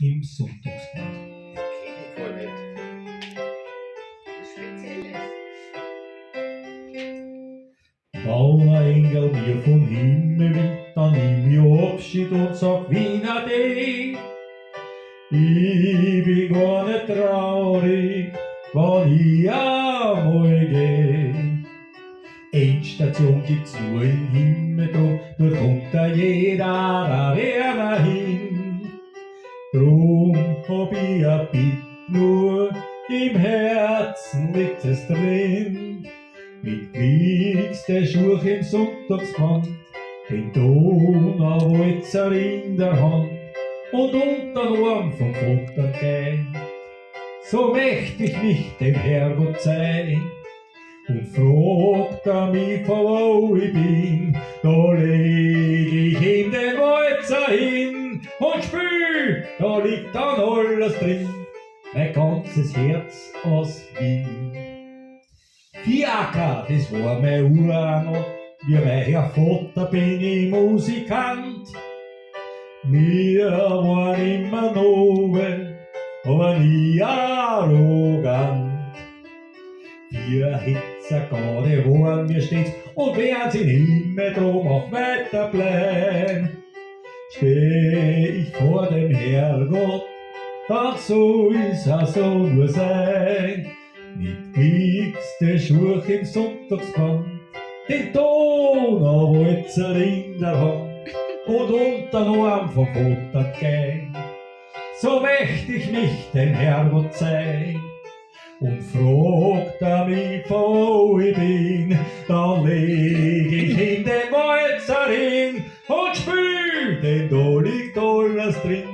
Im Sonntagsbad. Kenn ich gar nicht. Was Spezielles. Wann ein Engel mir vom Himmel winkt, dann nimm ich Abschied und sag Wien ade. Ich bin gar nicht traurig, wann ich einmal geh. Endstation gibt's nur im Himmel drum, dort kommt da jeder, da hin. Drum hab ich a Bitt nur, im Herzen liegt es drin. Mit glückste Schuch im Sonntagsband, den Donauwalzer in der Hand und unter den Arm vom Vater gehen. So möcht ich mich dem Herrgott zeigen und fragt er mich, von wo ich bin, da leg ich ihm den Walzer hin und spül, da liegt dann alles drin, mein ganzes Herz aus Wien. Fiaker, das war mein Urangel, wie mein Herr Vater bin ich Musikant. Wir waren immer nobel, aber nie arrogant. Wir Hitzer gerade waren wir stets und werden's in Himmel drum auch weiter bleiben. Steh ich vor dem Herrgott, dann soll's auch so nur sein. Mit glückste Schuch im Sonntagsband, den Donauwalzer in der Hand und unter den Arm vom Vater gehen. So möcht ich mich dem Herrgott zeigen. Und fragt er mich, wo ich bin, dann leg ich ihm den Walzer hin und spül, denn da liegt alles drin,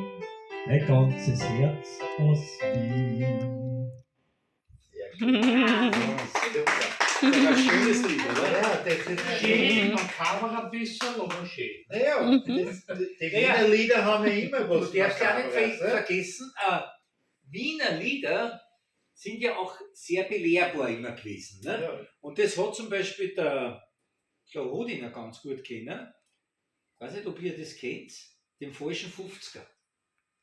mein ganzes Herz aus Wien. Sehr gut. Ja, super. Das ist ein schönes Lied, oder? Ja, definitiv. Schön, makaber ein bisschen, aber schön. Naja, die Ja. Wiener Lieder haben ja immer was Du darfst ja nicht Makabres, ne? vergessen, Wiener Lieder sind ja auch sehr belehrbar immer gewesen. Ne? Ja. Und das hat zum Beispiel der Hodiner ganz gut kennen. Weiß nicht, ob ihr das kennt, den falschen 50er.